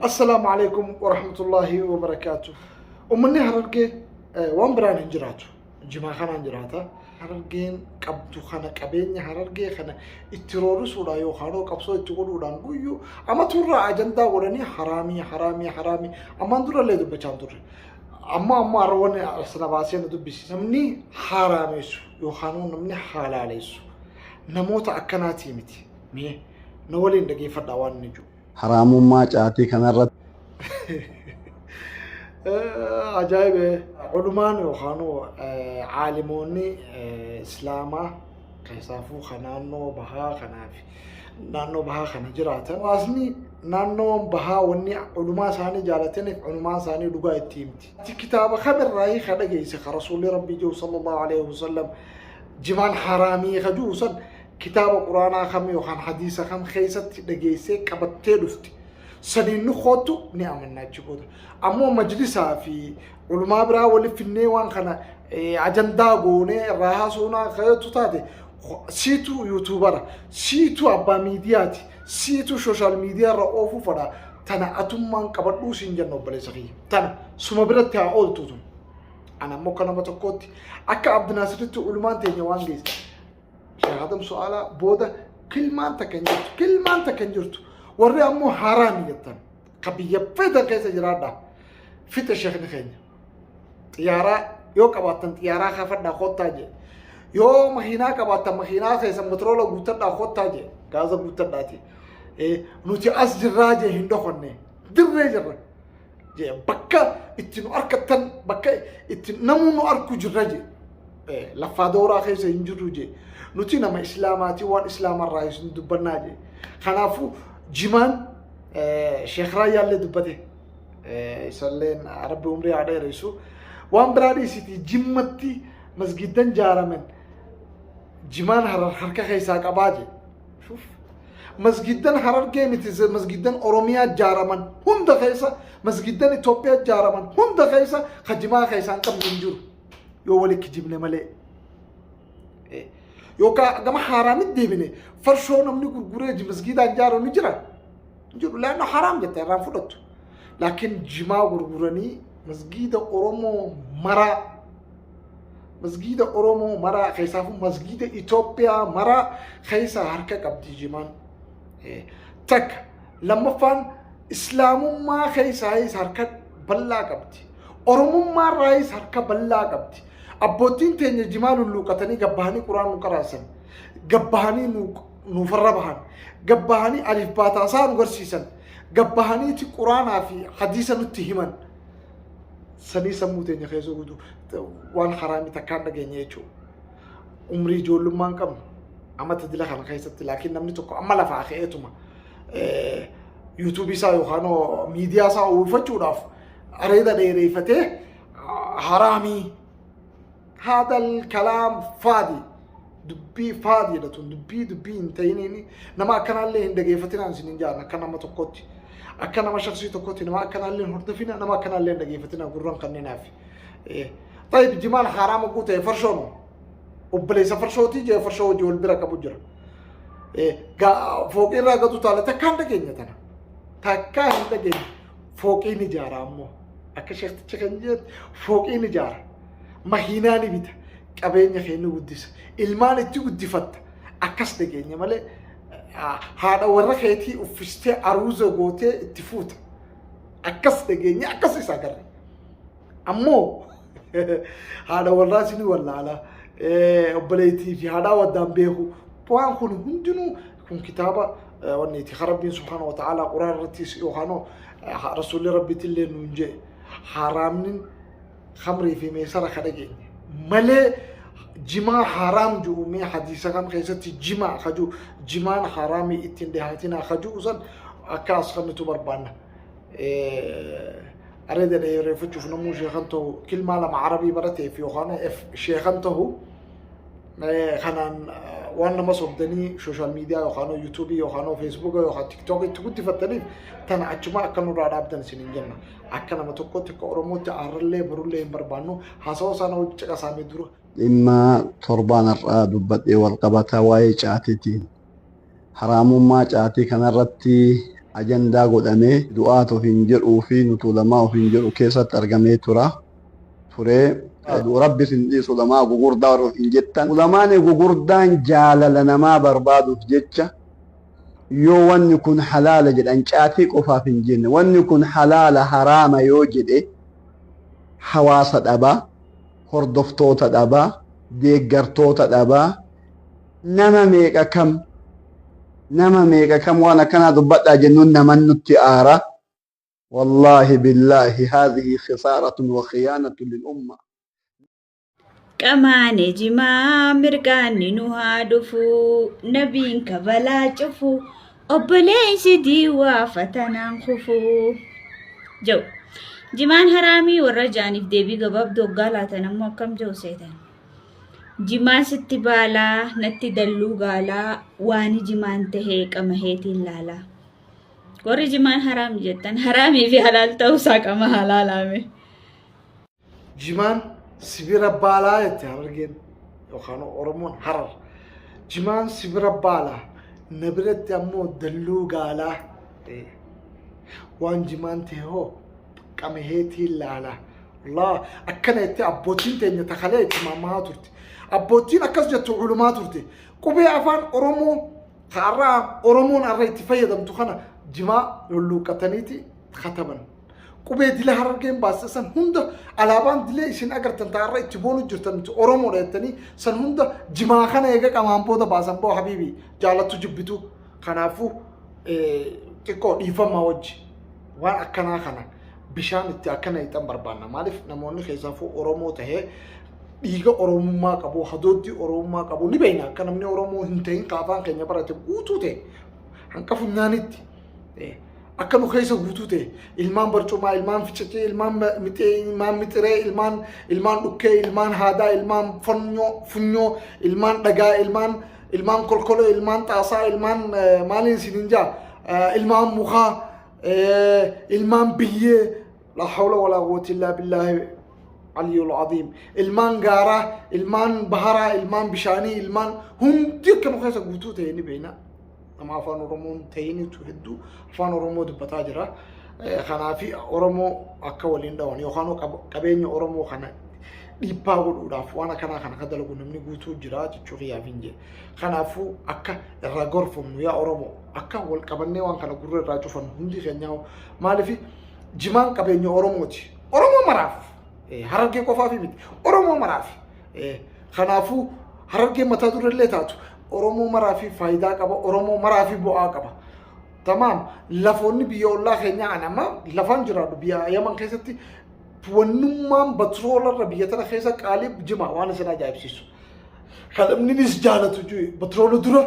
Assalaamu alaikum warahmatullaahi wabarakaatu. Uummanni Harargee waan biraan hin jiraatu. Jimaa kanaan jiraata. Harargeen qabdu kana, qabeenya Harargee kana itti roorrisuudhaan yookaan qabsoo itti godhuudhaan guyyuu amaturraa ajandaa godhanii haraamii, haraamii, haraamii ammaan durallee dubbachaa hin turre. Amma ammoo har'a wanni asna baasee na dubbisi. Namni haaraameessu yookaan namni haalaaleessu namoota akkanaatii miti. Mee na waliin dhageeffadhaa waan inni jiru. Haraamummaa caatii kanarratti. Ajaa'iba! Ulumaan yookaan caalimoonni Islaamaa, keessaafuu kan naannoo bahaa kanaa fi naannoo bahaa kana jiraatan, hawaasni naannoo bahaa wanni ulumaa isaanii jaalataniif ulumaan isaanii dhugaa itti himti. Kitaaba kamirraa ka dhageesse ka Rasuulli Rabbii jiru sallallahu alaihi wasallam jimaan haraamii ka jiru san, kitaaba Quraanaa kam yookaan hadiisa kam keessatti dhageessee qabattee dhufte? Saniin nu koottu, ni amanna achi booda. Ammoo majlisaa fi ulumaa biraa walitti finnee waan kana ajandaa goonee irraa haasa'uunaa kayatu taate, siitu YouTuber, siitu abbaa miidiyaati, siitu social media irra oofuu fadha. Tana atummaan qabadhuu siin jenna, obboleessa kiyya. Tana suma biratti haa ooltu tun. Ana ammoo akka nama tokkootti, akka Abdinaasiritti, ulumaan teenya waan geesse. Sheekh Adam Su'aalaa booda kilmaan takka hin jirtu. Kilmaan takka hin jirtu. Warri ammoo haraami jettan, ka biyya feetan keessa jiraadha. Fixe sheekni keenya. Xiyyaaraa yoo qabaattan xiyyaaraa kaafadhaa kottaa jee. Yoo makiinaa qabaattan makiinaa keessa motoroola guuttadhaa kottaa jee. Gaaza guuttadhaati. Nuti as jirraa jee, hin dhokonne. Dirree jirra. Jee, bakka itti nu argattan, bakka itti namuu nu arku jirra jee. Laffaa dooraa keessa hin jirru jee. Nuti nama Islaamaatii, waan Islaamarraa hin dubbannaa jee. Kanaafuu jimaan Sheekh Raayyaallee dubbate. Isalleen Rabbi umrii haa dheeressu. Waan biraa dhiisiti, Jimmatti masgiddan jaaraman jimaan Harar harka keessaa qabaa jee. Shuf. Masgiddan Harargee miti, masgiddan Oromiyaa jaaraman hunda keessa, masgiddan Itoophiyaa jaaraman hunda keessa ka jimaa keessaa hin qabne hin jiru. Yoo wali kijibne malee. Yookaan gama haaraamitti deebine, farshoo namni gurguree masgidaan jaaru ni jira. Hin jiru. Laannoo haraam jette irraan fudhattu. Laakiin jimaa gurguranii masgiida Oromoo maraa, masgiida Oromoo maraa, keessaafuu masgiida Itoophiyaa maraa keessaa harka qabdi jimaan. Takka lammaffaan Islaamummaa keessaayis harka bal'aa qabdi. Oromummaa irraayis harka bal'aa qabdi. Abbootiin teenya jimaa lulluuqatanii gabbahanii Quraan nu qaraasan. Gabbahanii nuufarra bahan. Gabbahanii alif baataasaa nu garsiisan. Gabbahaniiti Quraanaa fi hadiisa nutti himan. Sanii sammuu teenya keessa guutuu waan haraamii takkaan dhageenye jechuudha. Umrii ijoollummaa hin qabnu. Amata dila kana keessatti laakiin namni tokko amma lafaa ka'eetuma YouTubeii isaa yookaan miidiyaa isaa uwwifachuudhaaf areeda dheereeffatee haraamii, haadal kalaam faadi, dubbii faadiidha tun, dubbii dubbii hin ta'iniin. Nama akkanaallee hin dhageeffatinaan isin hin jaan. Akka nama tokkotti, akka nama shaksii tokkotti, nama akkanaallee hin hordofina, nama akkanaallee hin dhageeffatina gurran kanneenaaf. Tayyib, jimaan haraama guutee farshoon obboleessa farshootii jee, farshoo hojii wal bira qabu jira. Fooqii irraa gatu taala, takkaan dhageenya tana. Takkaa hin dhageenye. Fooqiin ijaara ammoo. Akka sheekticha kan jedhu fooqiin ijaara. Makiinaa ni bita. Qabeenya kee ni guddisa. Ilmaan itti guddifatta. Akkas dhageenya malee haadha warra keetii uffistee aruuza gootee itti fuuta. Akkas dhageenya, akkas isa agarre. Ammoo haadha warraa isin wallaala, obboleettii fi haadhaa waddaan beeku. Waan kun hundinuu kun kitaaba wanni itti Rabbiin subhaanahu wa ta'ala Quraan irrattis yookaan Rasuulli Rabbiitti illee nuun jee, haraamni khamrii fi meesara ka dhageenye malee jimaa haraam ji'u mee hadiisa kam keessatti jimaa ka ji'u, jimaan haraamii ittiin dhihaatinaa ka ji'u san akka as kannitu barbaanna. Areeda dheereeffachuuf namuu sheekan ta'u, kilmaa lama Arabii barateef yookaan sheekan ta'u kanaan waan nama sobdanii social media yookaan YouTubeii yookaan Facebooka yookaan TikTok itti guddifattaniif, tana achuma akka nurraa dhaabdan isin hin jenna. Akka nama tokkotti, akka Oromootti, aarrallee barullee hin barbaannu. Haasawaa isaan hojii caqasaamee dura. Dhimma torbaan har'aa dubbadhee wal qabataa waa'ee caatiitiin. Haraamummaa caatii kanarratti ajandaa godhamee du'aat ofiin jedhuu fi nuti ulamaa ofiin jedhu keessatti argamee tura turee rabbi isin dhiisu ulamaa gugurdaa warra ofiin jettan ulamaan gugurdaan jaalala namaa barbaaduuf jecha yoo wanni kun halaala jedhan caatii qofaaf hin jenne wanni kun halaala haraama yoo jedhe hawaasa dhabaa hordoftoota dhabaa deeggartoota dhabaa nama meeqa kam nama meeqa kam waan akkanaa dubbadhaa jennuun naman nutti aara wallaahi billaahi haadhihi khisaaratun wa khiyaanatun lil umma. Qamaane jimaa mirqaanni nu haa dhufu nabiin kabalaa cufu obboleessi diiwaa fatanaan kufu. Jau. Jimaan haraamii warra jaaniif deebii gabaabduu hoggaa laatan ammoo akkam jau seetan. Jimaa sitti baalaa natti dalluu gaalaa waani jimaan tahee qamaheetiin laalaa. Warri jimaan haraam jettan haraamii fi halaal ta'uusaa qama halaalaame. Jimaan sibira baalaa jette Harargeen yookaan Oromoon Harar. Jimaan sibira baalaa na biratti ammoo dalluu gaalaa. Waan jimaan ta'e hoo qamaheetiin laalaa. Allah akkana jettee abbootiin teenya takalee itti maammaa turte. Abbootiin akkas jettu culumaa turte. Qubee afaan Oromoo har'a Oromoon har'a itti fayyadamtu kana jimaa lulluuqqataniiti kataban. Qubee dila Harargeen baaste san hunda alaabaan dilee isin agartan ta har'a itti boonu jirtan nuti Oromoodha jettanii san hunda jimaa kana eega qamaan booda baasan boo habiibi jaalattu jibbitu. Kanaafuu xiqqoo dhiifamaa wajji waan akkanaa kana bishaan itti akkana ixan barbaanna. Maaliif namoonni keessaafuu Oromoo tahee dhiiga Oromummaa qabu, hadooddii Oromummaa qabu ni beekna akka namni Oromoo hin ta'in ka afaan keenya barate guutuu ta'e hanqa funyaanitti akka nu keessa guutuu ta'e ilmaan barcumaa, ilmaan ficicii, ilmaan mixee, ilmaan mixiree, ilmaan ilmaan dhukkee, ilmaan haadaa, ilmaan funyoo, funyoo, ilmaan dhagaa, ilmaan ilmaan kolkoloo, ilmaan xaasaa, ilmaan maaliin isin hin jaa, ilmaan mukaa, ilmaan biyyee, la hawla walaa quwwata illaa billaahi aliyyul aziim, ilmaan gaaraa, ilmaan baharaa, ilmaan bishaanii, ilmaan hundi akka nu keessa guutuu ta'e ni beekna. Nama afaan Oromoo hin ta'initu hedduu afaan Oromoo dubbataa jira. Kanaafi Oromoo akka waliin dhawan yookaan qabeenya Oromoo kana dhiibbaa godhuudhaaf waan akkanaa kana akka dalagu namni guutuu jira jechuu kiyyaaf hin jedhe. Kanaafuu akka irraa gorfamnu yaa Oromoo akka wal qabannee waan kana gurra irraa cufannu hundi keenyaa maaliif jimaan qabeenya Oromooti. Oromoo maraaf Harargee qofaaf miti Oromoo maraaf. Kanaafuu Harargee mataa durallee taatu Oromoo maraa fi faayidaa qaba Oromoo maraa fi bu'aa qaba. Tamaam lafoonni biyya ollaa keenyaa an amma lafaan jiraadhu biyya Yaman keessatti wannummaan batiroolarra biyya tana keessa qaalii jima waan isin ajaa'ibsiisu. Kan namnis jaalatu batiroola dura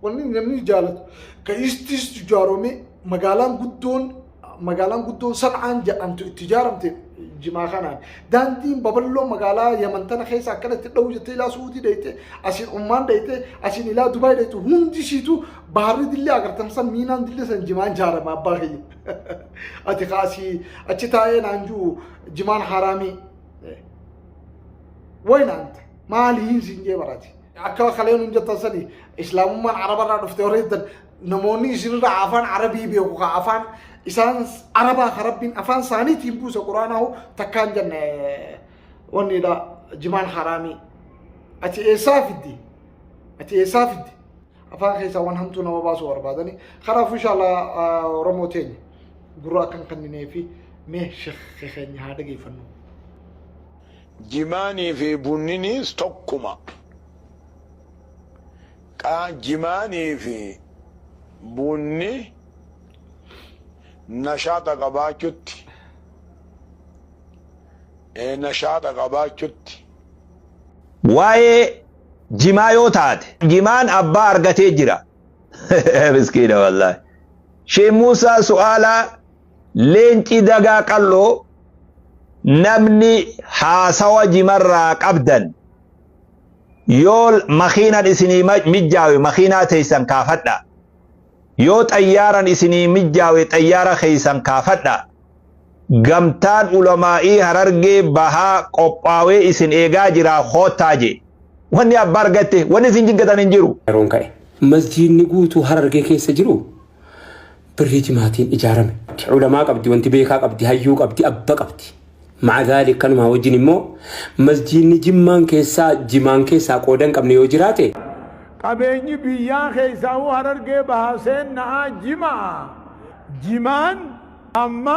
wanni namni jaalatu kan istis ijaarame magaalaan guddoon magaalaan guddoon San'aan jedhamtu itti ijaaramte jimaa kanaan. Daandiin babal'oo magaalaa Yaman tana keessa akkanatti dha'u jettee ilaa Suudii dhayite asiin Ummaan dhayite asiin ilaa Dubaay dhayite hundi isiitu baharri dillee agartan san miinaan dillee san jimaan ijaarama abbaa kiyya. Ati kaasii achi taa'ee naan jiru jimaan haraamii. Wayna anta maaliin siin jee barate. Akka kaleen hun jettan sani islaamummaan arabarraa dhufte warra jettan namoonni isinirraa afaan arabii beeku ka afaan isaan arabaa ka rabbiin afaan isaaniitiin buuse quraanaa hoo takkaan jenne wanniidha jimaan haraamii. Ati eessaa fiddi? Ati eessaa fiddi? Afaan keessaa waan hamtuu nama baasuu barbaadani. Kanaafuu inshallah Oromoo teenya gurra akkan kenninee fi mee sheekh keenya haa dhageeffannu. Jimaanii fi bunniniis tokkuma. Qaa jimaanii fi bunni nashaaxa qabaachutti nashaaxa qabaachutti. Waa'ee jimaa yoo taate jimaan abbaa argatee jira. Miskiina wallaahi. Sheekh Muusaa su'aalaa leenci dagaa qal'oo namni haasawa jimarraa qabdan yoo makiinan isinii mijjaawe makiinaa teessan kaafadha. Yoo xayyaaran isinii mijjaawe xayyaara keessan kaafadha. Gamtaan ulamaa'ii Harargee bahaa qophaawee isin eegaa jira koottaa jee. Wanni abbaa argatte wanni isin jiggatan hin jiru. Yeroon ka'e. Masjiidni guutuu Harargee keessa jiru Birrii jimaatiin ijaarame. Ulamaa qabdi, wanti beekaa qabdi, hayyuu qabdi, abba qabdi. Ma'a zaalik kanumaa wajjin immoo masjiidni jimmaan keessaa jimaan keessaa qooda hin qabne yoo jiraate. Qabeenyi biyyaa keessaahuu Harargee bahaa seenna'aa jima'a. Jimaan amma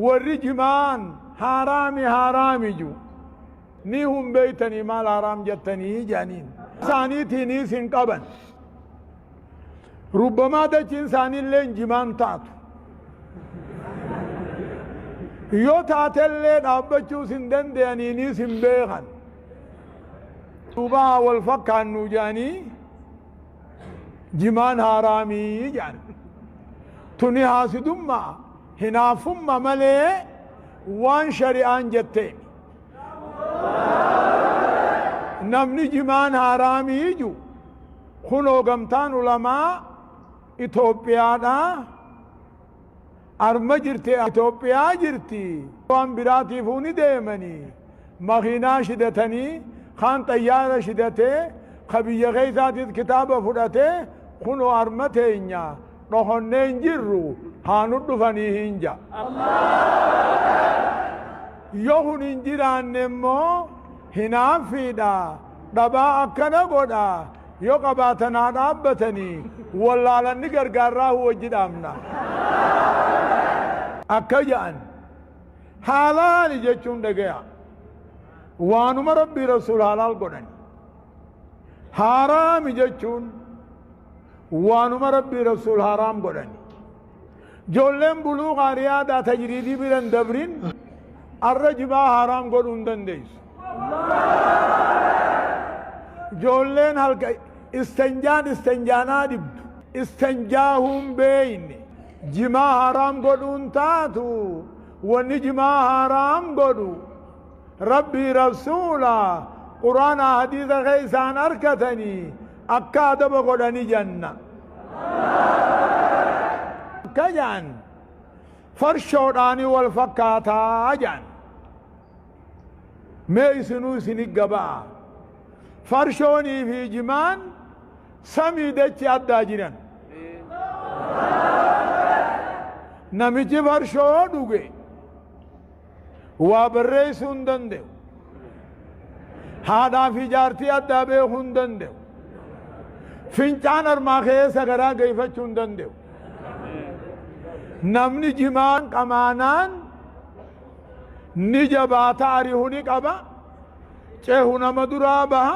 warri jimaan haaraami haaraami ju. Ni hun beeytanii maal haaraam jettanii jedhaniin. Isaaniitiiniis hin qaban. Rubbamaa dachiin isaaniillee jimaan taatu. Yoo taatellee dhaabbachuus hin danda'aniinis hin beekan. Duuba haa wal fakkaannu jedhanii jimaan haaraamii jedhan. Tuni haasidummaa hinaafumma malee waan shari'aan jetteemi. Namni jimaan haaraamii ju kunoo gamtaan ulamaa Itoophiyaadhaa arma jirti Itoophiyaa jirti waan biraatiifuu ni deemanii makiinaa shidatanii kaan xayyaara shidatee ka biyya keessaatis kitaaba fudhatee kunoo arma teenya dhohonnee hin jirru haa nu dhufanii hin ja. Yoo kun hin jiraanne immoo hinaaffiidha dhabaa akkana godha yoo qabaatan haa dhaabbatanii wallaalanni gargaarraa wajji dhaabna. Akka ja'an halaali jechuun dhagaya waanuma rabbii rasuul halaal godhan haaraami jechuun waanuma rabbii rasuul haraam godhan. Ijoolleen buluuqaa riyaadaa tajriidii biran dabrin arra jimaa haraam godhuu hin dandeessu. Ijoolleen halka istanjaan istanjaanaa dhibdu istanjaahuun beeyne jimaa haraam godhuun taatu wanni jimaa haraam godhu rabbii rasuula quraanaa hadiisa keeysaan arkatanii akka adaba godhani janna. Akka jedhan farshoodhaanii wal fakkaataa jedhan. Mee isinuu isini gaba'a. Farshoonii fi jimaan samii dachi addaa jiran. Namichi farshoo dhuge waa barreessuu hin danda'u. Haadhaa fi jaartii addaa beekuu hin danda'u. Fincaan armaa keessa garaa geeffachuu hin danda'u. Namni jimaan qamaanaan ni jabaata ari'uu ni qaba. Cehu nama duraa baha.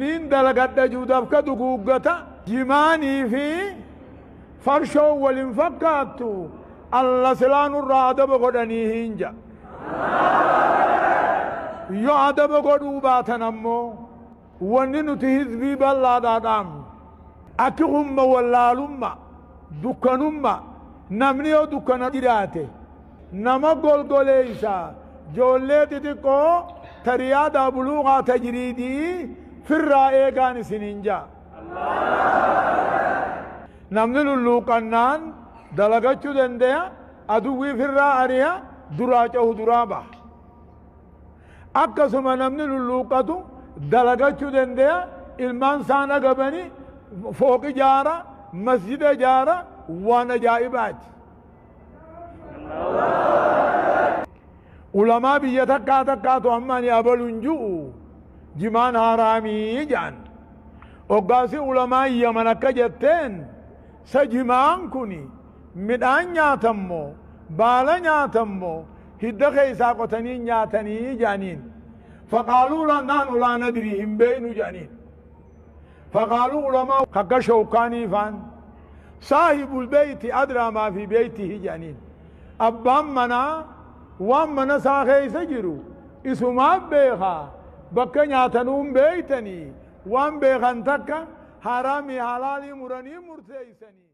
Niin dalagadha juudafka duguuggata. Jimaanii fi farshoon waliin fakkaattu alla silaa nurraa adaba godhanii hin ja. Yoo adaba godhuu baatan ammoo wanni nuti hizbii bal'aadhaa dhaamnu akki humma wallaalumma dukkanumma namni yoo dukkana jiraate nama golgoleeysa ijoollee xixiqqoo tariyaadaa buluuqaa tajriidii firraa eegaan isiniin jaa. Namni lulluuqannaan dalagachuu dandeya aduwwii firraa ari'a duraa cehu duraa baha. Akkasuma namni lulluuqatu dalagachuu dandeya ilmaan isaan agabanii fooqi jaara masjida jaara waan ajaa'ibaati. Ulamaa biyya takkaa takkaatu amma ani abalu hin ji'u jimaan haraamii jedhan. Oggaasi ulamaan Yaman akka jetteen sa jimaan kuni midhaan nyaatammoo baala nyaatammoo hidda keessaa qotanii nyaatanii jedhaniin. Faqaaluu nahnu laa nadrii hin beeynu jedhaniin. Faqaaluu ulamaa kakka shawkaanii faan saahibul beeyti adraa maa fi beeytihi jedhaniin. Abbaan manaa waan mana isaa keessa jiru isumaaf beekaa bakka nyaatanuun beeytanii waan beekan takka haraamii halaalii muranii murteeysanii.